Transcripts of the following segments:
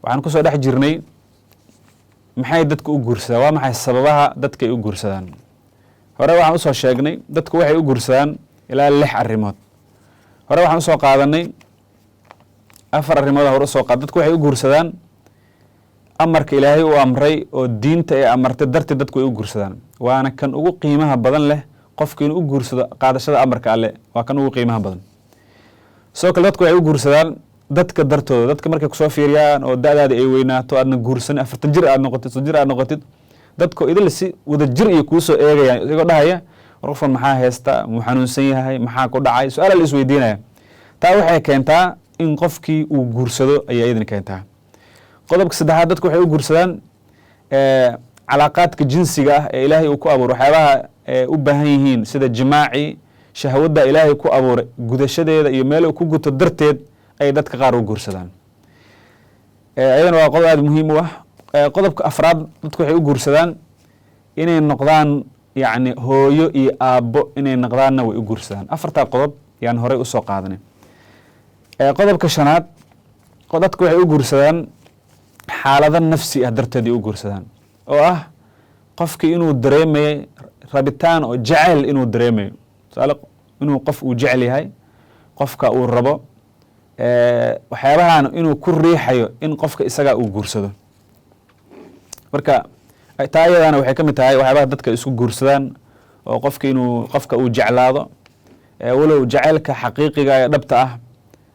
Waxaan kusoo dhex jirnay maxay dadka u guursadaan, waa maxay sababaha dadka ay u guursadaan. Hore waxaan usoo sheegnay dadku waxay u guursadaan ilaa lix arrimood. Hore waxaan usoo qaadanay afar arrimood. Hore usoo qaad, dadku waxay u guursadaan amarka Ilaahay u amray oo diinta ay amartay darteed dadku ay u guursadaan, waana kan ugu qiimaha badan leh. Qofka inuu u guursado qaadashada amarka Alle waa kan ugu qiimaha badan. Sidoo kale dadku waxay u guursadaan dadka dartooda. Dadka markay kusoo fiiriyaan oo da-daada ay weynaato, aadna guursan, 40 jir aad noqotid, 30 jir aad noqotid, dadko idil si wada jir iyo kuusoo eegayaan, isagoo dhahaya: "War, qofkan maxaa haysta? Muu xanuunsan yahay? Maxaa ku dhacay?" Su-aala la isweydiinaya. Taa waxay keentaa in qofkii uu guursado ayaa iyadana keentaa. Qodobka saddexaad, dadku waxay u guursadaan calaaqaadka jinsiga ah ee Ilaahay uu ku abuuray, waxyaabaha u baahan yihiin sida jimaaci, shahwadda Ilaahay ku abuuray gudashadeeda iyo meel uu ku guto darteed ayay dadka qaar u guursadaan. Iyadana waa qodob aada muhiim u ah. Qodobka afraad, dadku waxay u guursadaan inay noqdaan, yacni, hooyo iyo aabbo inay noqdaanna way u guursadaan. Afartaa qodob yaan horey usoo qaadanay. Qodobka shanaad, dadku waxay u guursadaan xaalado nafsi ah darteed ay u guursadaan, oo ah qofkii inuu dareemayo rabitaan oo jacayl inuu dareemayo. Tusaale, inuu qof uu jecel yahay, qofka uu rabo, waxyaabahan inuu ku riixayo in qofka isagaa uu guursado. Marka taa iyadana waxay ka mid tahay waxyaabaha dadka isku guursadaan, oo qofka inuu qofka uu jeclaado. Walow jacaylka xaqiiqiga ee dhabta ah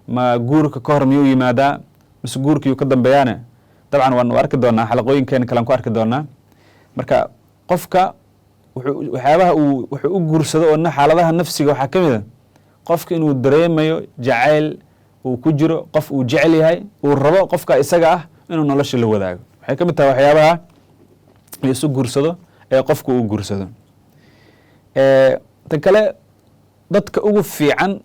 ma guurka ka hor miyuu yimaadaa mise guurkiyuu ka dambeeyaane? Dabcan waan arki doonaa, xalaqooyinkeena kalean ku arki doonaa. Marka qofka wuxuu waxyaabaha uu wuxuu u guursado oo xaaladaha nafsiga waxaa ka mid a qofka inuu dareemayo jacayl uu ku jiro, qof uu jecel yahay, uu rabo qofka isaga ah inuu nolosha la wadaago. Waxay ka mid tahay waxyaabaha la isu guursado ee qofku uu guursado. Tan kale, dadka ugu fiican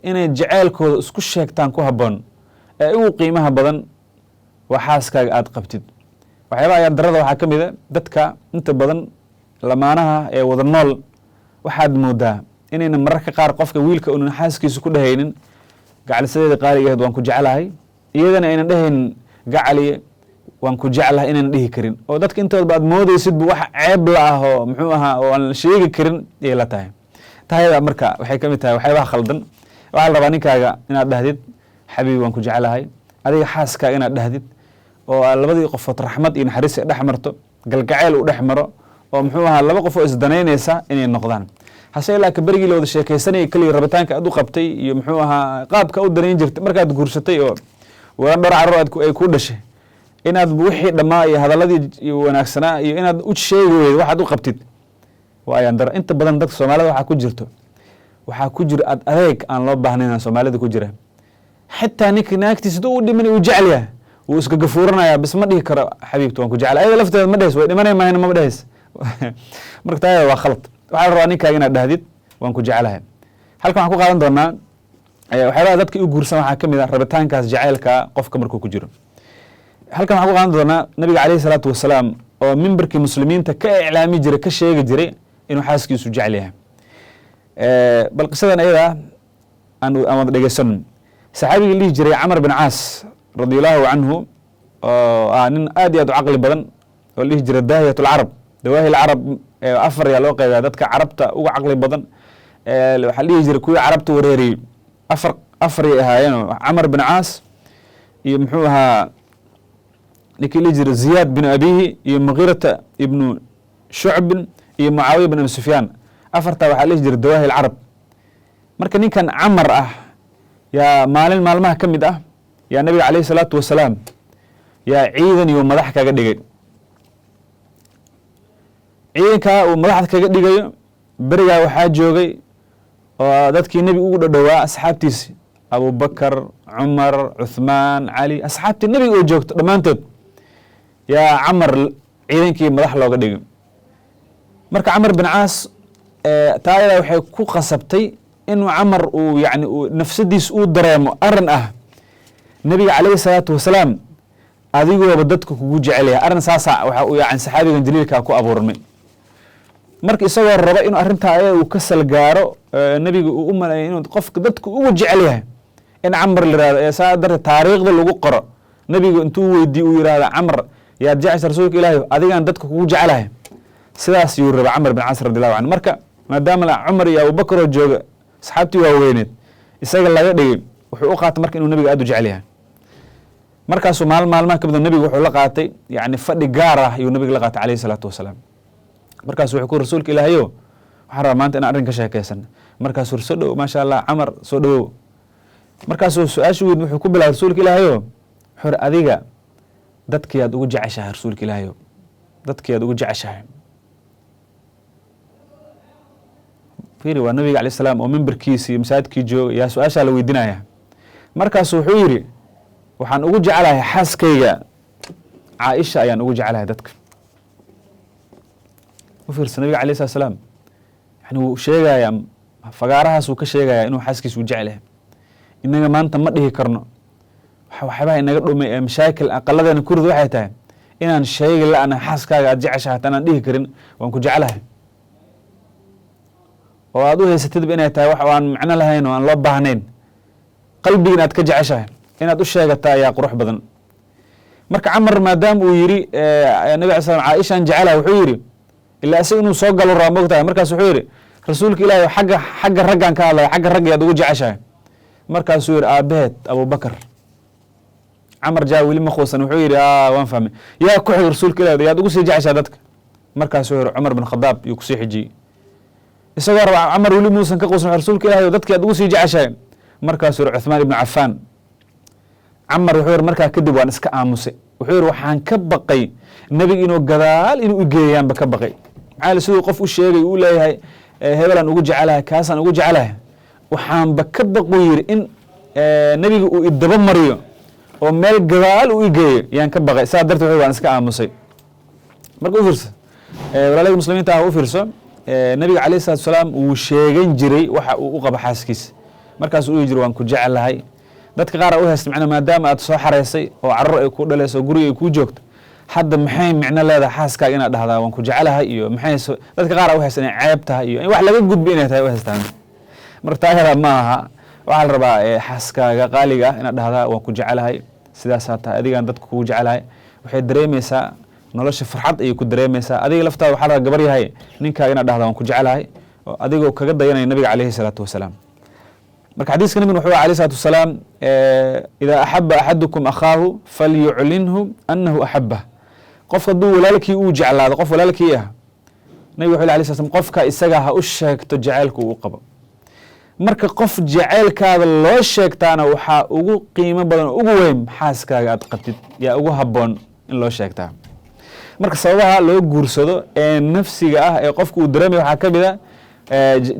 inay jaceylkooda isku sheegtaan ku habboon ee ugu qiimaha badan waa xaaskaaga aada qabtid. Waxyaabaha ayaan darada waxaa ka mid a dadka inta badan lamaanaha ee wada nool waxaad moodaa inayna mararka qaar qofka wiilka unan xaaskiisa ku dhehaynin: "Gacalisadeeda qaaliga ahayd, waan ku jeclahay." Iyadana aynan dhehaynin: "Gacaliye, waan ku jeclahay," inaynan dhihi karin, oo dadka intoodaba aad moodeysidba wax ceeb la ah oo muxuu ahaa oo aan la sheegi karin ayay la tahay tahayada. Marka waxay ka mid tahay waxyaabaha khaldan. Waxaa la rabaa ninkaaga inaad dhahdid: "Xabiibi, waan ku jeclahay." Adiga xaaskaaga inaad dhahdid, oo labadii qofood raxmad iyo naxariis ay dhex marto, galgacayl uu dhex maro, oo muxuu ahaa laba qof oo isdanaynaysa inay noqdaan. Hase ilaa ka berigii la wada sheekaysanaya keliya rabitaanka aad u qabtay iyo muxuu ahaa qaabka u danayn jirtay, markaad guursatay oo waran dhowr carruur aad ay ku dhashay, inaad wixii dhammaa iyo hadaladii wanaagsanaa iyo inaad u sheegi weydo waxaad u qabtid waa ayaan daro. Inta badan dadka Soomaalida waxaa ku jirto, waxaa ku jira ad adeeg aan loo baahnayn Soomaalida ku jira. Xitaa ninka naagtiisa haduu u dhiman uu jecel yahay, wuu iska gafuuranaya bis, ma dhihi karo: "Xabiibta, waan ku jecel." Ayada lafteeda ma dhehes, way dhimanay mahayna, mama dhehes. Marka taayada waa khalad. Waxaa la rabaa ninkaaga inaad dhahdid: "Waan ku jecelahay." Halkan waxaan ku qaadan doonaa waxyaabaha dadka u guursan waxaa ka mid ah rabitaankaas jaceylka qofka markuu ku jiro. Halkan waxaan ku qaadan doonaa Nabiga calayhi salaatu wasalaam oo mimbarkii muslimiinta ka iclaami jiray, ka sheegi jiray inuu xaaskiisu jecel yahay. Bal qisadan ayada aan wada dhegeysano. Saxaabigii dhihi jiray Camar bin Caas radi allahu canhu, oo ah nin aad iyo aad u caqli badan, oo la dhihi jiray daahiyat lcarab, dawaahi lcarab, afar yaa loo qeybiyaa dadka carabta uga caqli badan. Waxaa la dhihi jiray kuwii carabta wareeriyey afar afaray ahaayeen: Camar bin Caas iyo muxuu ahaa ninkii dhihi jiray Ziyaad bin Abihi iyo Mugiirata ibnu Shucbin iyo Mucaawiya bin Abi Sufyaan. Afartaa waxaa la dhihi jiray dawaahi lcarab. Marka ninkan Camar ah yaa maalin maalmaha ka mid ah yaa Nabiga calayhi salaatu wasalaam yaa ciidan iyo madax kaga dhigay. Ciidankaa uu madaxda kaga dhigayo berigaa waxaa joogay oo dadkii nebiga ugu dhadhowaa asxaabtiisi: Abubakar, Cumar, Cuthmaan, Cali, asxaabtii nebiga oo joogto dhammaantood yaa Camar ciidankii madax looga dhigay. Marka Camar bin Caas taa ayadaa waxay ku qasabtay inuu Camar uu yani uu nafsadiis uu dareemo arrin ah Nebiga calayhi salaatu wasalaam adigooba dadka kugu jecel yahay. Arrin saasaa waxa uu yani saxaabigan jaliilkaa ku abuurmay. Marka isagoo raba inuu arrintaa ayada uu ka salgaaro, nebiga uu u maleeyo inuu qofka dadka ugu jecel yahay in Camar la yihahdo, ee saa darteed taariikhda lagu qoro. Nabigu intuu weydiiy uu yihahda, "Camar, yaad jecesha?" "Rasuulka Ilaahi, adigaan dadka kugu jecelahay." Sidaas yuu raba Camar bin Cas radi Allahu canhu. Marka maadaama Cumar iyo Abubakar oo jooga, asxaabtii waaweyneed, isaga laga dhigay, wuxuu u qaatay marka inuu nabiga aad u jecel yahay. Markaasuu maalin maalmaha ka mida nabiga wuxuu la qaatay, yani, fadhi gaar ah ayuu nabiga la qaatay calayhi salaatu wasalaam. Markaasu wuxuu ku, "Rasuulka Ilaahayo, waxaan rabaa maanta inaan arrin ka sheekaysan." Markaasuu, "Soo dhow, maasha Allah, Camar, soo dhowow." Markaasuu su-aashu weyd wuxuu ku bilaabay, "Rasuulka Ilaahayo," wuxuu uri, "adiga dadkiyaad ugu jeceshahay? Rasuulka Ilaahayo, dadkiyaad ugu jeceshahay?" Fiiri, waa nabiga alayh salaam oo mimbarkiisi iyo masaajidkii jooga yaa su-aashaa la weydiinaya. Markaasu wuxuu yidhi, "Waxaan ugu jecelahay xaaskayga Caaisha ayaan ugu jecelahay dadka." U fiirsa, nabiga alayh salat salaam, yani, wuu sheegayaa, fagaarahaas wuu ka sheegayaa inuu xaaskiisa u jecel yahay. Inaga maanta ma dhihi karno. Waxyaabaha inaga dhumay ee mashaakil aqaladeena kurid waxay tahay inaan sheegi la-na xaaskaaga aad jeceshahay, hata inaan dhihi karin "Waan ku jecelahay," oo aad u haysatidba inay tahay wax aan macno lahayn oo aan loo baahnayn. Qalbiga inaad ka jeceshahay inaad u sheegataa ayaa qurux badan. Marka Camar maadaama uu yidhi nabi alay slam "Caaishaan jecelahay," wuxuu yidhi, ilaa isaga inuu soo galo raa mogtahay. Markaas wuxuu yidhi, "Rasuulka Ilaahi, xagga raggaan ka hadlaya, xagga ragga yaad ugu jeceshahay?" Markaasuu yidhi, "Aabaheed Abubakar." Camar jaa weli ma quusan. Wuxuu yidhi, "Waan fahmay. Yaa ku xig, Rasuulka Ilahi, yaad ugu sii jeceshahay dadka?" Markaasuu yidhi, "Cumar bin Khadaab." Yuu kusii xijiyey. Isagoo raba, Camar weli muusan ka quusan. "Rasuulka Ilahi, dadki aad ugu sii jeceshahay?" Markaasuu yidhi, "Cuthmaan ibnu Cafaan." Camar wuxuu yidhi, "Markaa kadib waan iska aamusay." Wuxuu yidhi, "Waxaan ka baqay nebiga inuu gadaal inuu ugeeyaanba ka baqay. Maxaa yeele siduu qof u sheegay uu leeyahay hebelaan ugu jecelahay, kaasaan ugu jecelahay, waxaanba ka baquu," yidhi, "in nebiga uu idaba mariyo oo meel gadaal uu igeeyo yaan ka baqay. Saa darteed," wuxuu, "waan iska aamusay." Marka u fiirso, walaalada muslimiinta ah, u fiirso, nabiga calayhi salatu wasalaam wuu sheegan jiray waxa uu u qabo xaaskiisa. Markaasuu u dhihi jiray, "Waan ku jecelahay." Dadka qaar u haysta macna maadaama aad soo xareysay oo carruur ay ku dhalayso oo guriga ay kuu joogto, hadda maxay micno leedahay xaaskaaga inaad dhahdaa "Waan ku jecelahay"? Iyo maxay dadka qaar u haysta inay ceeb tahay iyo in wax laga gudbi inay tahay u haystaan. Marka taa ma aha. Waxaa la rabaa xaaskaaga qaaliga ah inaad dhahdaa "Waan ku jecelahay, sidaasaa tahay, adigaan dadka kugu jecelahay." Waxay dareemeysaa nolosha farxad ayay ku dareemeysaa. Adiga laftaada waxaa la rabaa, gabar yahay, ninkaaga inaad dhahdaa "Waan ku jecelahay," oo adigoo kaga dayanaya nabiga calayhi salaatu wasalaam. Marka xadiiska nabiguna wuxuu alayhi salaatu wasalaam, "Idaa axaba axadukum akhaahu falyuclinhu annahu axabah." Qofka hadduu walaalkii uu jeclaado, qof walaalkii ah, nabiga wuxuu alayhi slam, qofka isaga ha u sheegto jacaylka uu u qabo. Marka qof jacaylkaada loo sheegtaana waxaa ugu qiimo badan oo ugu weyn xaaskaaga aad qabtid yaa ugu habboon in loo sheegtaa. Marka sababaha loo guursado ee nafsiga ah ee qofka uu dareemaya waxaa ka mid a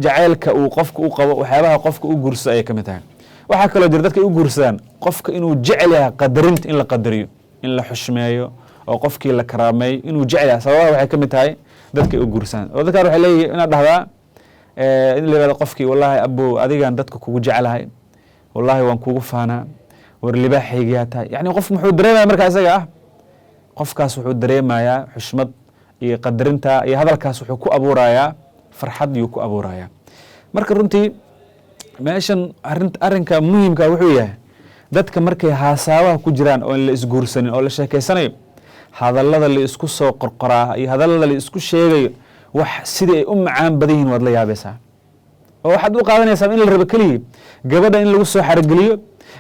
jacaylka uu qofka u qabo. Waxyaabaha qofka u guursado ayay ka mid tahay. Waxaa kaloo jira dadka ay u guursadaan qofka inuu jecel yahay qadarinta, in la qadariyo, in la xushmeeyo oo qofkii la karaameeyo inuu jecel yahay. Sababaha waxay ka mid tahay dadka ay u guursadaan. Oo dadka qaar waxay leeyihin inaad dhahdaa, in la yihahdo qofkii, "Wallahi abow, adigaan dadka kugu jecelahay, wallahi waan kugu faanaa, war libaaxaygiyaa tahay." Yani qof muxuu dareemaya markaa isaga ah? Qofkaas wuxuu dareemayaa xushmad iyo qadarinta iyo hadalkaas wuxuu ku abuurayaa farxad yuu ku abuurayaa. Marka runtii meeshan arrinka muhiimka wuxuu yahay, dadka markay haasaabaha ku jiraan oo la isguursanin oo la sheekeysanayo, hadallada la isku soo qorqoraa iyo hadallada la isku sheegayo, wax sidii ay u macaan badan yihiin waad la yaabaysaa, oo waxaad u qaadanaysaa in la rabo keligii gabadha in lagu soo xarogeliyo,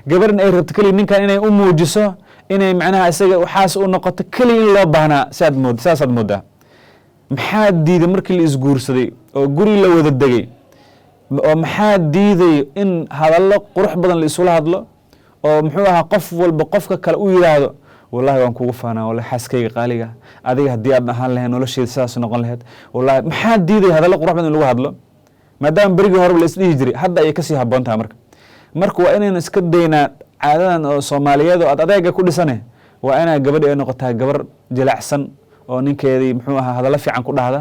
gabadhan ay rabto keligii ninkan inay u muujiso inay macnaha isaga waxaas u noqoto keligii in loo baahnaa. Siaad mood saasaad moodaa. Maxaa diiday markii la isguursaday oo guri la wada degay, oo maxaa diiday in hadallo qurux badan la isula hadlo, oo muxuu ahaa, qof walba qofka kale u yidhaahdo, "Wallahi waan kugu faanaa, wallahi xaaskayga qaaliga, adiga haddii aad ahaan lahayd nolosheeda sidaas noqon lahayd, wallahi"? Maxaa diiday hadallo qurux badan in lagu hadlo? Maadaama berigii horeba la isdhihi jiray, hadda ayay kasii habboon tahay. Marka waa inaynu iska daynaa caadadan oo Soomaaliyeed oo aad adeega ku dhisane. Waa inaa gabadhi ay noqotaa gabar jilicsan oo ninkeedii, muxuu ahaa, hadallo fiican ku dhahda.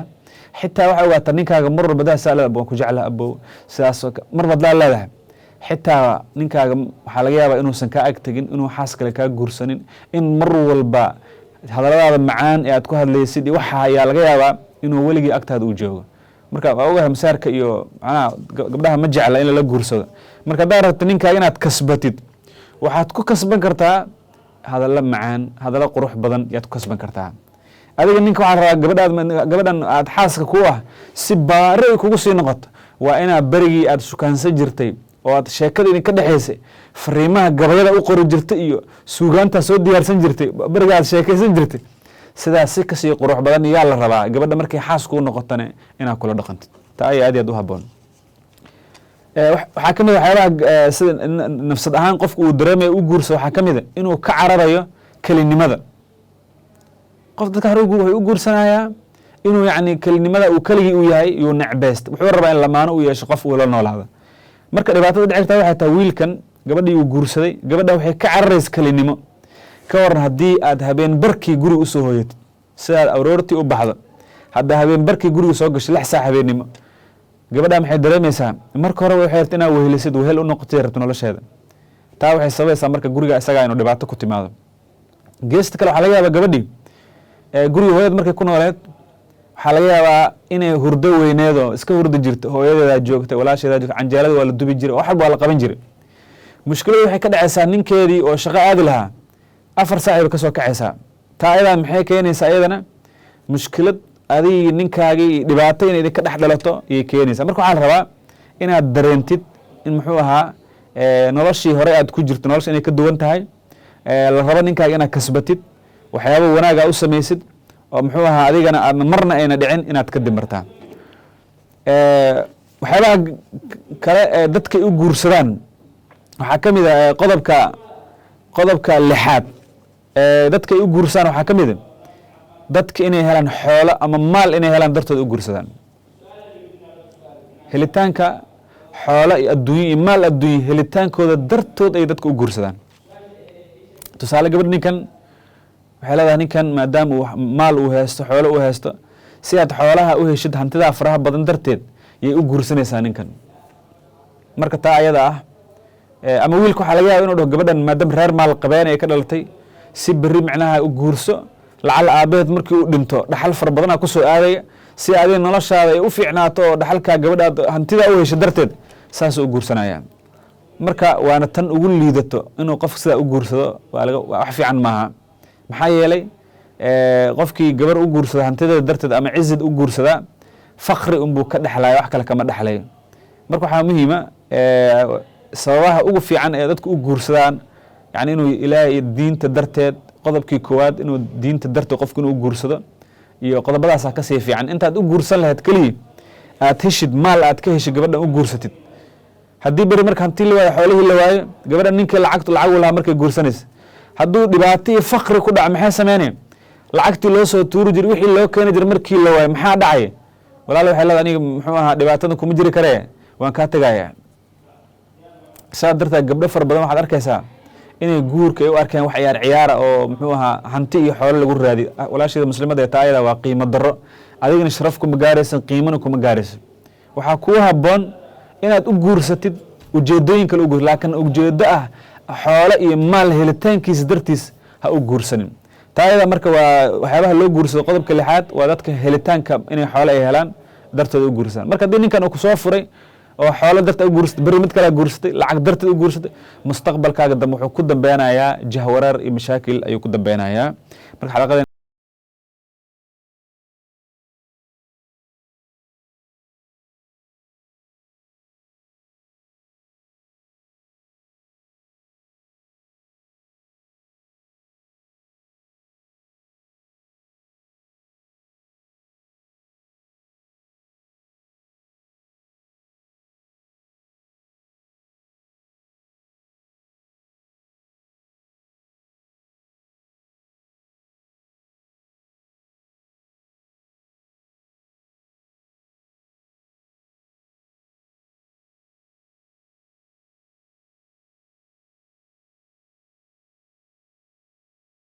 Xitaa waxay ogaataa ninkaaga mar walba daa saa leedahay, "Waan ku jeclaha abow," sidaasoo mar baad leedahay, xitaa ninkaaga waxaa laga yaabaa inuusan kaa ag tegin, inuu xaas kale kaa guursanin, in mar walba hadalladaada macaan ee aad ku hadlaysid iyo waxa ayaa laga yaabaa inuu weligii agtaada uu joogo. Marka waa ogahay masaarka iyo macnaha gabdhaha ma jecla in lala guursado. Marka haddaad rabto ninkaaga inaad kasbatid, waxaad ku kasban kartaa Hadallo macaan, hadallo qurux badan yaad ku kasban kartaa. Adiga ninka waxaa rabaa gabadhaad, gabadhan aad xaaska ku ah, si baari ay kugu sii noqoto, waa inaad berigii aad shukaansan jirtay oo aad sheekada idinka dhexaysay, fariimaha gabayada u qori jirtay iyo suugaantaa soo diyaarsan jirtay, beriga aad sheekaysan jirtay, sidaas si kasii qurux badan yaa la rabaa gabadha markay xaas kuu noqotane inaad kula dhaqantid. Taa ayaa aad iyo aad u habboon. Waxaa ka mid a waxyaabaha sida nafsad ahaan qofku uu dareemayo u guursa, waxaa ka mid a inuu ka cararayo kelinimada. Qof dadka hore wuxuu u guursanayaa inuu yacni kelinimada uu keligii uu yahay yuu necbeysta. Wuxuu rabaa in lamaano uu yeesho, qof uu la noolaado. Marka dhibaatada dhici karta waxay tahay wiilkan gabadhii uu guursaday, gabadha waxay ka cararaysa kelinimo. Ka waran haddii aad habeen barkii guriga usoo hooyatid, sidaad aroortii u baxdo, hadda habeen barkii guriga soo gasho, 6 saac habeennimo, gabadha maxay dareemaysaa? Marka hore waxay rabta inaad wehelisid, wehel u noqotay rabta nolosheeda. Taa waxay sabaysaa marka guriga isagaa inuu dhibaato ku timaado. Geesta kale, waxaa laga yaabaa gabadhii guriga hooyad markay ku nooleed, waxaa laga yaabaa inay hurdo weyneedoo iska hurdi jirta. Hooyadeedaa joogta, walaasheedaa joogta, canjeelada waa la dubi jiray, wax walba waa la qaban jiray. Mushkiladu waxay ka dhacaysaa ninkeedii oo shaqo aadi lahaa 4 saac bay kasoo kacaysaa. Taa ayadaa maxay keenaysaa? Iyadana mushkilad adigii ninkaagii dhibaato inay idinka dhex dhalato ayay keenaysaa. Marka waxaa la rabaa inaad dareentid in muxuu ahaa noloshii hore aad ku jirto nolosha inay ka duwan tahay. La rabo ninkaaga inaad kasbatid, waxyaaba wanaaga u samaysid, oo muxuu ahaa adigana aadna marna ayna dhicin inaad ka dimartaa. Waxyaabaha kale ee dadka u guursadaan waxaa ka mid a qodobka lixaad ee dadka ay u guursadaan, waxaa ka mid a dadka inay helaan xoolo ama maal inay helaan dartood u guursadaan. Helitaanka xoolo iyo adduunyo iyo maal adduunye helitaankooda dartood ay dadka u guursadaan. Tusaale, gabadh ninkan waxay leedahay, ninkan maadaama uu maal uu haysto, xoolo uu haysto, si aad xoolaha u heshid, hantidaa faraha badan darteed yay u guursanaysaa ninkan. Marka taa ayada ah, ama wiilka waxaa laga yaaba inu dhaho gabadhan maadaama reer maal qabeen ay ka dhalatay, si berri micnaha u guurso, lacala aabaheed markii uu dhinto dhaxal fara badanaa kusoo aadaya, si adiga noloshaada ay u fiicnaato oo dhaxalkaa gabadhaad hantidaa u hesho darteed saasuu u guursanaya. Marka waana tan ugu liidato inuu qofka sidaa u guursado. Waa laga wax fiican maaha. Maxaa yeelay, qofkii gabar u guursada hantideeda darteed ama cizid u guursadaa, fakri unbuu ka dhexlaya, wax kale kama dhexlayo. Marka waxaa muhiima sababaha ugu fiican ee dadku u guursadaan, yani inuu Ilaahay iyo diinta darteed, qodobkii koowaad inuu diinta darteed qofku inuu u guursado, iyo qodobadaasaa kasii fiican. Intaad u guursan lahayd keligii aad heshid maal, aad ka heshid gabadhan u guursatid, haddii beri marka hanti la waayo, xoolihii la waayo, gabadha ninkii lacagtu lacag u lahaa markay guursanaysa, hadduu dhibaato iyo fakri ku dhaco, maxay sameynaya? Lacagtii loo soo tuuri jiray, wixii loo keeni jiray markii la waayo, maxaa dhacay? Walaal, waxay leedahay, aniga muxuu ahaa dhibaatadan kuma jiri karee, waan kaa tegaya. Saa darteed gabdho fara badan waxaad arkaysaa inay guurka ay u arkeen wax ciyaar ciyaara oo muxuu ahaa hanti iyo xoolo lagu raadiyo. Walaasheeda muslimada ee taa ayada waa qiimo darro. Adigana sharaf kuma gaaraysan, qiimana kuma gaaraysan. Waxaa kuu habboon inaad u guursatid ujeedooyin kale u guur, laakiin ujeedo ah xoolo iyo maal helitaankiisa dartiis ha u guursanin. Taa ayada marka waa waxyaabaha loo guursado. Qodobka lixaad waa dadka helitaanka inay xoolo ay helaan dartooda u guursadaan. Marka haddii ninkan uu kusoo furay oo xoolo darteed u guursatay, berri mid kalea guursatay, lacag darteed u guursatay, mustaqbalkaaga dambe wuxuu ku dambeynayaa jahwareer iyo mashaakil ayuu ku dambeynayaa. Marka xalaqadan